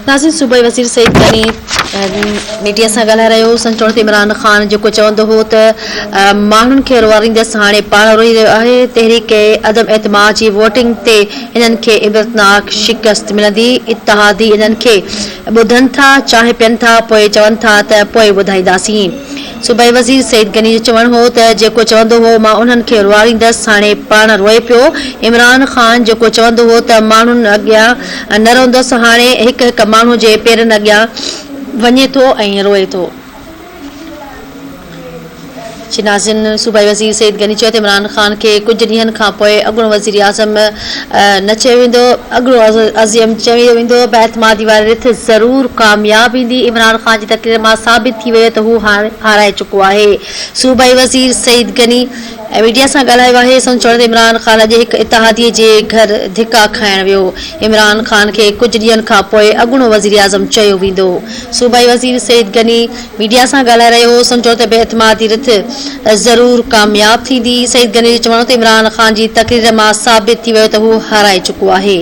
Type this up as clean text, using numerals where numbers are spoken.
ناظرين صوبائي وزير سعيد غني ميڊيا سان ڳالهائي رهيو هو سندس چوڻ ته عمران خان جيڪو چوندو هو ته ماڻهن کي روئاريندس هاڻي پاڻ روئي رهيو آهي تحريڪ عدم اعتماد جي ووٽنگ تي انهن کي عبرتناڪ شڪست ملندي اتحادي انهن کي ٻڌن ٿا چانهه پين ٿا پوء چون ٿا ته پوء ٻڌائينداسين. صوبائي وزير سعيد غني جو چوڻ هو ته جيڪو چوندو هو مان انهن کي روئاريندس هاڻي پاڻ روئي پيو، عمران خان جيڪو چوندو هو ته ماڻهن اڳيان نه روئندس هاڻي هڪ هڪ ماڻهو جي پيرن اڳيان وڃي ٿو ۽ روئي ٿو. ناظرين صوبائي وزير سعيد غني چيو ته عمران خان کي ڪجهه ڏينهن کانپوء اڳوڻو وزيراعظم نه چيو ويندو، اڳوڻو عظيم چيو ويندو، بااعتمادي واري رٿ ضرور ڪامياب ايندي، عمران خان جي تقرير مان ثابت ٿي ويو ته هو هارائي چڪو آهي. صوبائي وزير سعيد غني ميڊيا سان ڳالهايو آهي، سندس چوڻ ته عمران خان اڄ هڪ اتحادي جي گهر ڌڪا کائڻ ويو، عمران خان کي ڪجهه ڏينهن کانپوء اڳوڻو وزيراعظم چيو ويندو. صوبائي وزير سعيد غني ميڊيا سان ڳالهائي رهيو هو، سمجهو ته بي اعتمادي رٿ ضرور ڪامياب ٿيندي، سعيد غني جو چوڻ هو ته عمران خان جي تقرير مان ثابت ٿي ويو ته هو هارائي چڪو آهي.